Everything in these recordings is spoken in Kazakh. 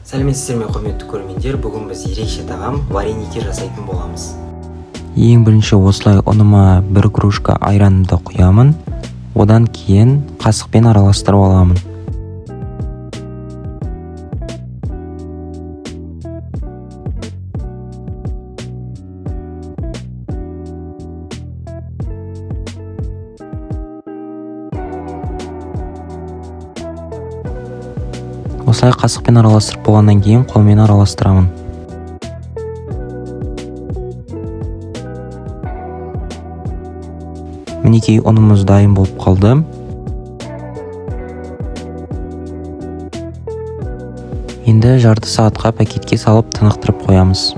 Сәлеметсіздер ме, құрметті көрермендер! Бүгін біз ерекше тағам, вареники жасайтын боламыз. Ең бірінші осылай ұныма бір кружка айранымды құямын. Одан кейін қасықпен араластырып аламын. Осылай қасықпен араластырып болғаннан кейін қолмен араластырамын. Мінекей, ұнымыз дайын болып қалды. Енді жарты сағатқа пакетке салып, тынықтырып қоямыз.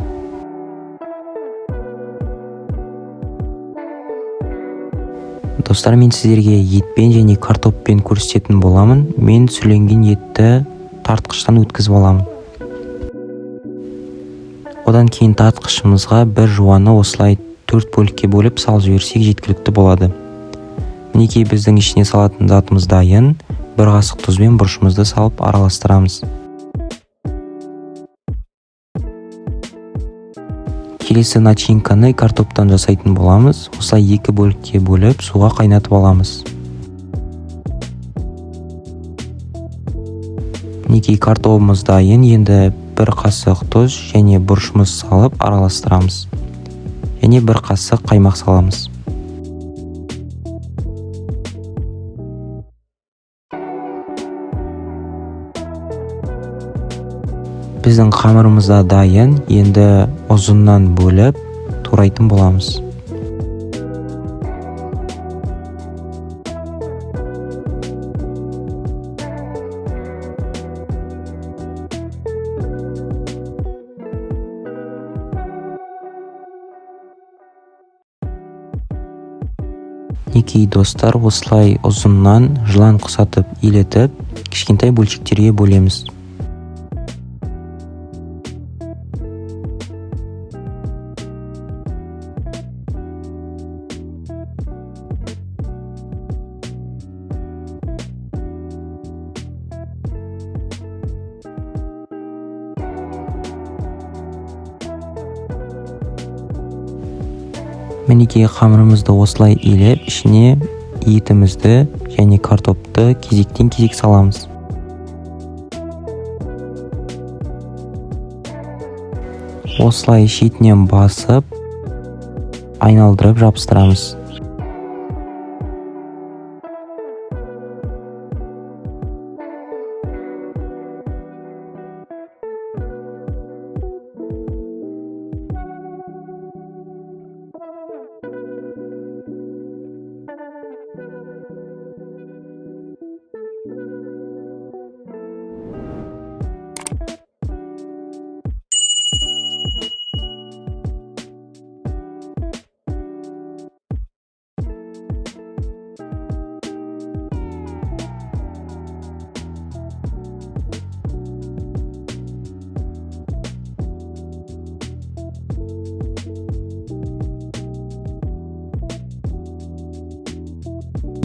Достар, мен сіздерге етпен және картоппен көрсететін боламын. Мен сүрленген етті тартқыштан өткізіп аламын. Одан кейін тартқышымызға бір жуаны осылай төрт бөлікке бөліп салып жіберсек, жеткілікті болады. Мінекей, біздің ішіне салатын затымыз дайын. Бір қасық тұз бен бұрышымызды салып араластырамыз. Келесі начинканы картоптан жасайтын боламыз. Осылай екі бөлікке бөліп, суға қайнатып аламыз. Мінекей, картобымыз дайын. Енді бір қасық тұз және бұрышымыз салып араластырамыз және бір қасық қаймақ саламыз. Біздің қамырымыз да дайын. Енді ұзыннан бөліп, турайтын боламыз. Мінекей, достар, осылай ұзыннан жылан құсатып илетіп, кішкентай бөлшектерге бөлеміз. Мінекей, қамырымызды осылай илеп, ішіне етімізді және картопты кезектен кезек саламыз. Осылай шетінен басып, айналдырып жабыстырамыз.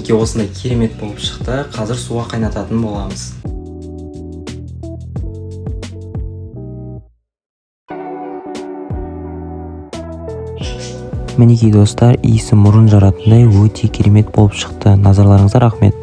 Мінекей, осындай керемет болып шықты. Қазір суға қайнататын боламыз. Мінекей, достар, иісі мұрын жаратындай өте керемет болып шықты. Назарларыңызға рахмет.